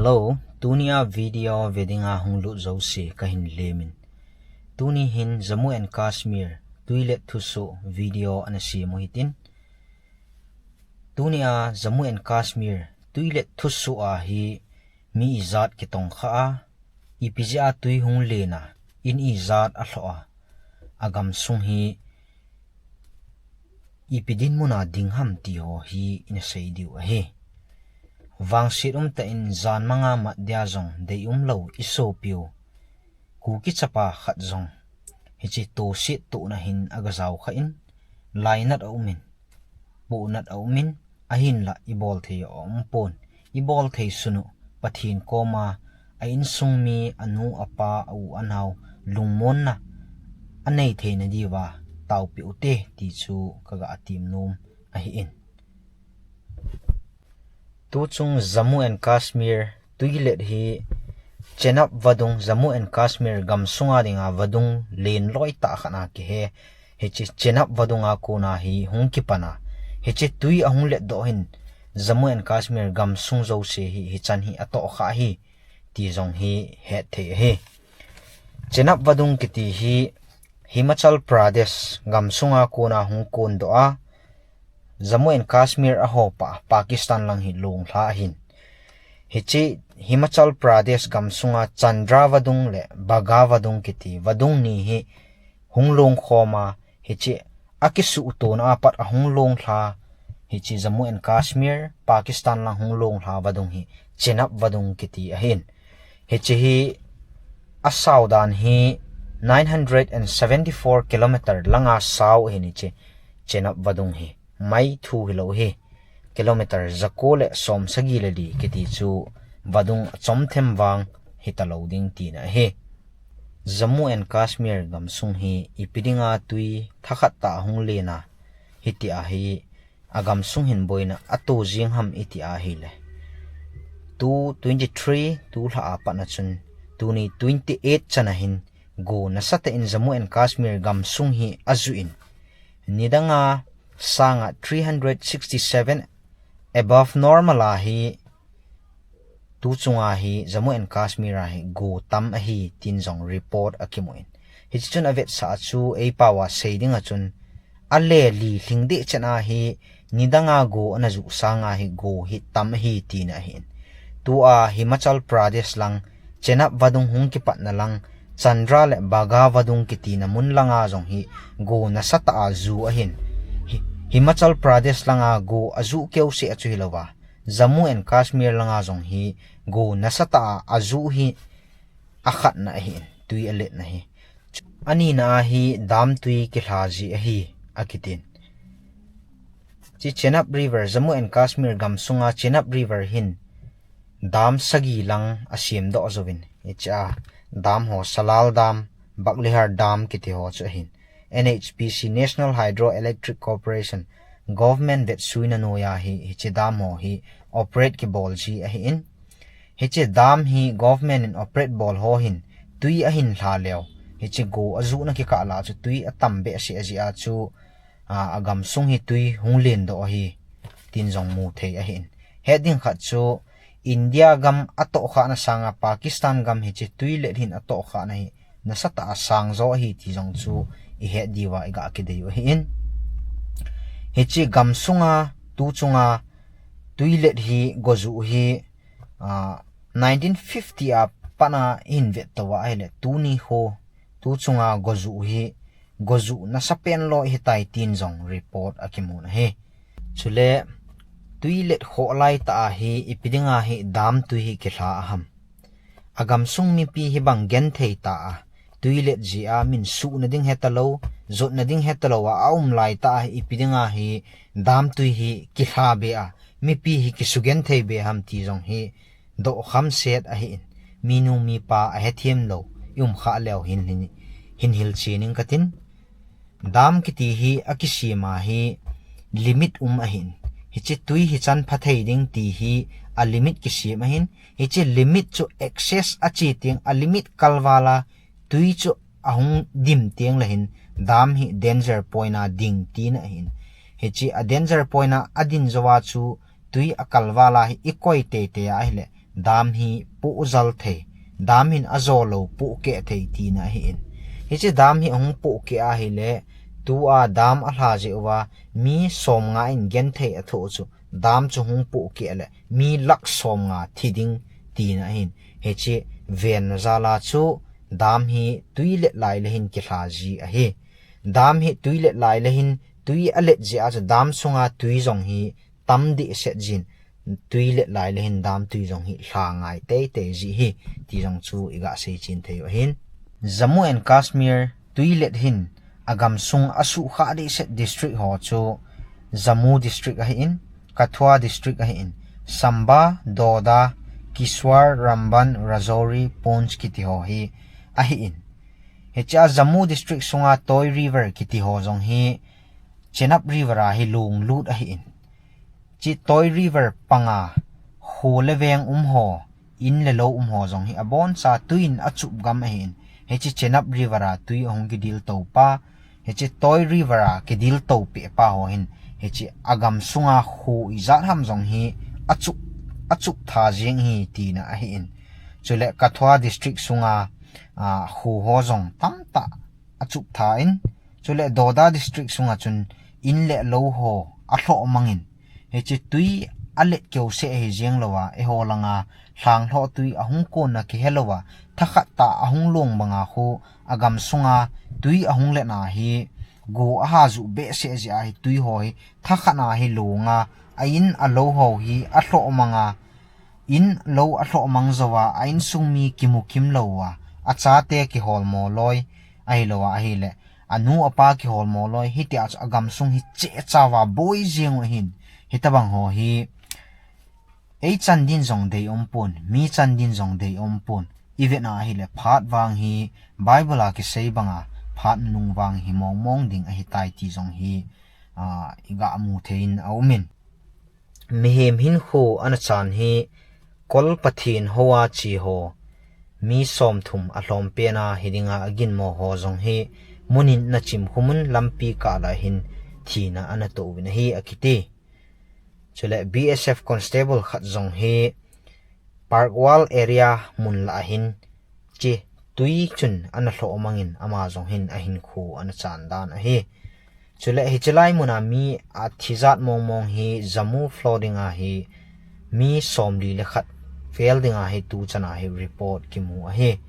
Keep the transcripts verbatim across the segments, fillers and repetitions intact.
Hello, tunia video vedinga hung lut jouse kahin lemin. Tuni hin Jammu and Kashmir tuilet thusoh video ana sem u hitin. Tunia Jammu and Kashmir tuilet thusoh a hi mi ijat kitongkha a, ipi jeh a tui hung len a, in ijat alhoh a, agamsung hi ipi dinmun a ding ham ti ho hi ina sei diu ahi. Vangset umtah in jan manga mat dia jong deium lou isopiu Kuki chapa khat jong hiche toset tohna hin aga jaokha in, lainat aumin, pohnat aumin, ahinlah ibol thei aumpon. Ibol thei sunu Pathen koma a insung mi, anu, apa, a u, anao lungmonna anei theina diuva taopi ute ti chu kaga tem nom ahin. Tuchung Jammu and Kashmir tuilet hi Chenab vadung, Jammu and Kashmir gamsunga dinga vadung len loi tah khat a kihe. Hiche Chenab vadunga kona hi hung kipan a, hiche tui ahung letdoh hin Jammu and Kashmir gamsung jouse hi hichan hi atohkha hi ti jong hi hetthei ahi. Chenab vadung kiti hi Himachal Pradesh gamsunga kona hung kondoh a, Jammu and Kashmir ahopah Pakistan lang hi longlha ahin. Hiche Himachal Pradesh gamsunga Chandra vadung le Bagha vadung kiti vadung ni hi hung longkhom a, hiche akisuhtona apat ahung longlha, hiche Jammu and Kashmir, Pakistan lang hung longlha vadung hi Chenab vadung kiti ahin. Hiche hi asao dan hi nine hundred and seventy four kilometer langa sao ahin hiche Chenab vadung hi. Maithu hilou hi. Kilometer jako le som sagi le li kiti chu vadung achom them vang hitalou ding tina ahi. Jammu and Kashmir gamsung hi ipi dinga tui thakhat tah ahung len a, hitia hi agamsung hin boina ato jing ham iti ahile, tu twenty three tulha a pat a chun tuni twenty eight chan a hin go nasatah in Jammu and Kashmir gamsung hi ajuh in, nidanga sanga three hundred sixty seven above normal a hi tuchunga hi Jammu and Kashmir a hi go tam ahi tin jong report akimun. Hiche chun avetsah a chu eipao a sei dinga chun, ale li lhing deh chan a hi nidanga go ana juh sanga hi go hi tam ahi tina ahin. Tua Himachal Pradesh lang Chenab vadung hung kipatna lang Chandra le Bagha vadung kitina mun langa jong hi go nasatah a ju ahin. Hi-, Himachal Pradesh langa go ajuh keuseh a chu hilouva, Jammu and Kashmir langa jong hi go nasatah a ajuh hi akhatna ahin, tui aletna hi. Anina a hi dam tui kilha ji ahi, akitin. Hiche Chenab River, Jammu and Kashmir gamsunga Chenab River hin dam sagi lang asemdoh jouvin, hiche a dam ho Salal Dam, Baglihar Dam kiti ho chu ahin. N H P C, National Hydroelectric Corporation, government vetsuina noiya hi, hiche dam ho hi operate kibol ji ahin. Hiche dam hi government in operate bol ho hin tui ahin lha leu, hiche go ajuhna kikah lah a chu tui atam behseh jeh a chu, a, agamsung hi tui hung lendoh ahi, tin jong mu thei ahin. Het ding khat chu India gam atohkhahna sanga Pakistan gam hiche tuilet hin atohkhahna hi nasatah a sangjo ahi ti jong chu ihet diuva iga kidei u ahin. Hiche gamsunga, tuchunga tuilet hi gojuh hi, a, nineteen fifty a pat a hin vettou a ahile, tuni ho, tuchunga gojuh hi, gojuh nasapen loi hitai tin jong report akimun ahi. Chule, tuilet khoh laitah a hi, ipi dinga hi dam tui hi kilha aham. Agamsung mipi hibang genthei tah a, tuilet jeh a min suhna ding hetalou, jotna ding hetalou a, aum laitah a hi, ipi dinga hi dam tui hi kilha be a, mipi hi kisugenthei be ham ti jong hi dohkham set ahin, minu mipa ahethem lou, i umkhah leu hin, hin, hin hilchen ing katin. Dam kiti hi akisem a hi limit um ahin. Hiche tui hichan phathei ding ti hi a limit kisem ahin. Hiche limit chu excess ache teng a limit kalval a tui chu ahung dim teng le hin dam hi danger point a ding tina ahin. Hiche a danger point a adin jouva chu tui akalval a hi ikoi teitei a ahile dam hi pohjal thei, dam hin ajo lou pohkeh thei tina ahin. Hiche dam hi ahung pohkeh ahile, tua dam alha jeh uva mi somnga in genthei athoh chu dam chu hung pohkeh le mi lakh somnga thi ding tina ahin. Hiche venna jal a chu dam hi tui let lai le hin kilha ji ahi. Dam hi tui let lai le hin tui alet jeh a chu dam sunga tui jong hi tam dehset jin, tui let lai le hin dam tui jong hi lha ngai teitei ji hi ti jong chu iga seichen thei u ahin. Jammu and Kashmir tui let hin agamsung asuhkhah dehset district ho chu Jammu district ahin, Kathua district ahin, Samba, Doda, Kishtwar, Ramban, Rajouri, Poonch kiti ho hi ahin. Hiche a Jammu district sunga Toi River kiti ho jong hi Chenab River a hi lunglut ahin. Hiche Toi River panga kho le veng um ho, in le lou um ho jong hi aboncha tui in achup gam ahin. Hiche Chenab River a tui ahung kidil topa, hiche Toi River a kidil topeh pa ho hin, hiche agamsunga kho ijat ham jong hi achup, achup tha jeng hi tina ahin. Chule Kathua district sunga, a, kho ho jong tamtah achup tha in, chule Doda district sunga chun in le lou ho alhoh mangin, hiche tui alet keuseh ahi jeng louva, eiho langa lhanglhoh tui ahung konna kihe louva, thakhat tah ahung long banga khu agamsunga tui ahung letna hi go aha juh behseh jeh a hi tui ho hi thakhat na hi longa, a in a lou ho hi alhoh manga, in lou alhoh mang jouva, a insung mi kimu kim louva, achate kiholmo loi, ahilouva ahile, anu apa kiholmo loi, hitia chu agamsung hi chehchauva boi jeng u ahin, hitobang ho hi, eichan din jong deium pon, mi chan din jong deium pon, ivetna ahile phat vang hi, Bible a kisei banga, phat nung vang hi mongmong ding ahitai ti jong hi, a, iga mu thei in aumin. Mihem hinkho ana chan hi, Kol Pathen hoa che ho, mi somthum alhom pena hidinga aginmo ho jong hi, mun in ana chimkhum un lampi kah lah hin thina ana toh uvin ahi akiti. Chule B S F constable khat jong hi, Parkwal area mun lah a hin, hiche tui chun ana lhoh mangin ama jong hin ahinkho ana chan dan ahi. Chule hiche lai muna mi athi jat mongmong hi Jammu flooding a hi mi somli le khat vel dinga hi tuchan a hi report kimu ahi.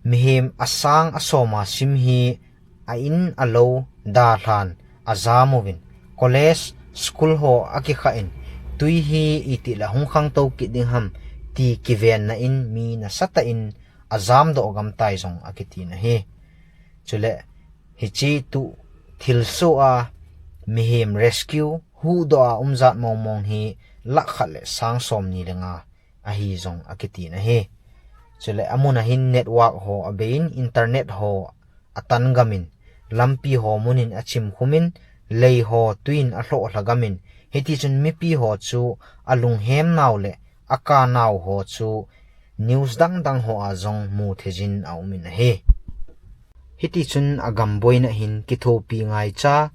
Mihem asang asoma sim hi a in a lou dalhan ajam uvin, college, school ho akikha in, tui hi itih le hung khangtou kit ding ham ti kivenna in mi nasatah in ajamdoh gamtai jong akitin ahi. Chule hiche tu thilsoh a mihem rescue huhdoh a umjat mongmong hi lakh khat le sang somni le nga ahi jong akitin ahi. Chule amun a hin network ho abei in, internet ho atan gamin, lampi ho mun in achimkhum in, lei ho tui in alhoh lha gamin, hitichun mipi ho chu alunghem nau le aka nau ho chu news dangdang ho a jong mu thei jin aumin ahi. Hitichun agam boina hin kithopi ngaicha,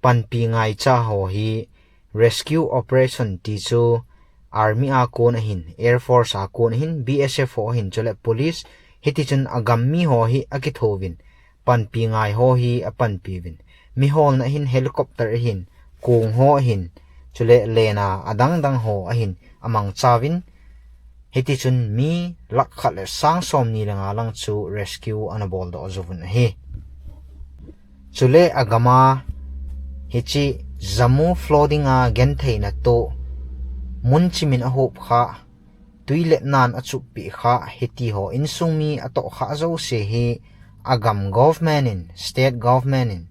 panpi ngaicha ho hi rescue operation ti chu army a kon ahin, air force a kon ahin, B S F ho ahin, chule police, hitichun agam mi ho hi akithouvin, panpi ngai ho hi apanpi uvin, miholna ahin, helicopter ahin, kong ho ahin, chule lena adangdang ho ahin, amangcha uvin, hitichun mi lakh khat le sang somni le nga lang chu rescue ana boldoh jouvun ahi. Chule agam a hiche Jammu flooding a gentheina toh mun chimin ahop kha, tui letnan achuppeh kha, hiti ho insung mi atoh kha jouse hi agam government in, state government in,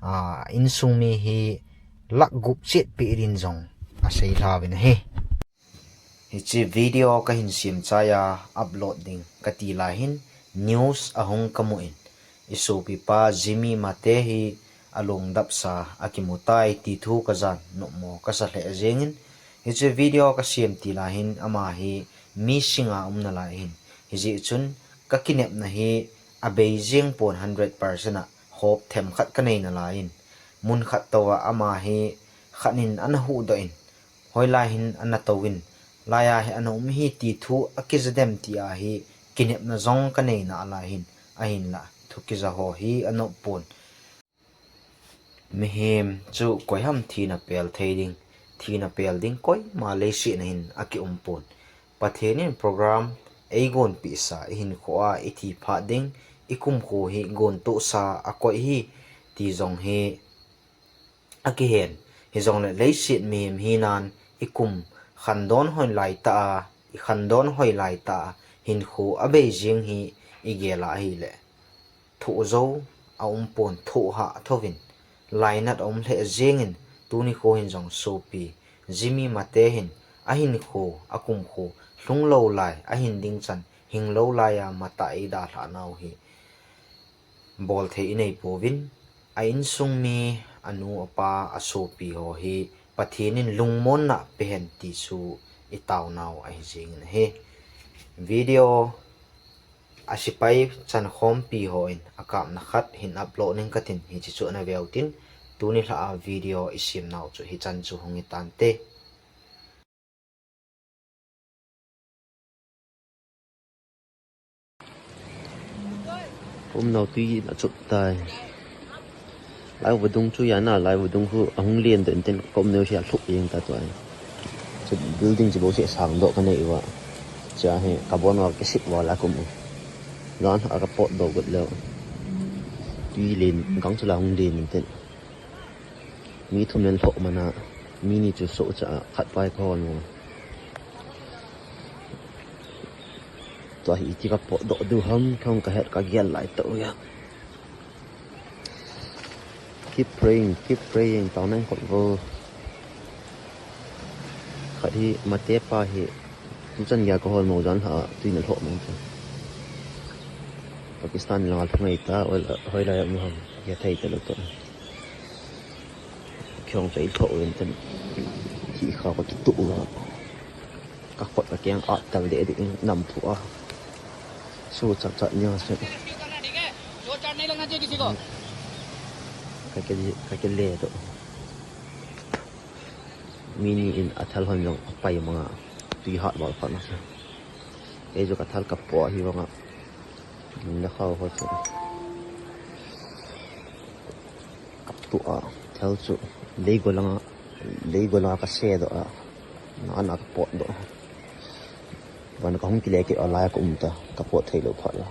a, insung mi hi lakh gup chet peh din jong asei lhauvin ahi. Hiche video kahin semchai a upload ding kati lai hin news ahung kamu in, isopipa Jimmy Mate hi alungdapsa akimu tai ti thu kajan nopmo kasa lheh jengin, hiche video kasem ti lai hin ama hi missing a um nalai hin, hijeh chun kakinepna hi abei jeng pon hundred percent a hop themkhat kanei nalai in, mun khat touva ama hi khat in ana huhdoh in, hoilai hin ana touvin, Laiya hi ana um hi ti thu akija dem ti ahi, kinepna jong kanei nalai hin, ahinlah thu kija ho hi ana um pon. Mihem chu koiham thina pel thei ding, thina pel ding koima leiset a hin akium pon. Pathen in program eigonpeh sa, ihinkhoa ithi phat ding, ikumkho hi gontoh sa akoi hi ti jong hi akihen. Hijongle leiset mihem hinan ikum khandon hoi laitah a, ikhandon hoi laitah a hinkho abei jeng hi igel a ahile, thoh jou aum pon, thoh hah thouvin, lainat aum lheh jengin, tuni kho hin jong sopi Jimmy Mate hin ahinkho, akumkho lhung lou lai, ahin ding chan hing lou laiya matah eidalhah nau hi bol thei inei pouvin, a insung mi, anu, apa, asopi ho hi Pathen in lungmonna pehen ti chu itao nau ahi jengin ahi. Video a sepai chankhompi hon akapna khat hin upload ning katin, hiche chu ana veu tin, tuni lhah a video isem nau chu hichan chu hung hitante. Umnau tui in achup tai. Lai vadung chu yana, lai vadung khu ahung len doh in tin, ka umnau hi alhuh jeng ta tua. Chu building chu bou seh sang doh kanei uva. Chua hi kabon uva kisip uva la ka um u. Jan a kapot doh got leu. Tui len, gang chu la hung len in tin. Mi thum in lhoh mana, mi ni chu sohcha a, khat pai kahol mo. Tua hi iti kapot doh diu ham, kahung kahet kagel lai tah uva. Keep praying, keep praying, taona in kot vo. Khat hi Mate pa hi, tuchan geiya kahol mo jan lhah a, tui in alhoh mo chu. Pakistan langa lhung ei ta, hoilai, hoilai a um ham, gei thei talou toh. Kihong chai lhoh uvin tin, hih kha kakituh uva. Kakhut kakeng atel deh deh in nam phu a. Su chat chat nia se. Kakile, kakile doh. Mi ni in athal hon jong apai manga. Tui hat val phat na se. Kei jong kathal kapo ahi vanga. Min la khau ho chu. Kaptuh a, thal chu. Leigol langa, leigol langa kase doh a. Na ana kapot doh. Van kahung kile kit a lai a ka um ta. Kapot thei lou phat la.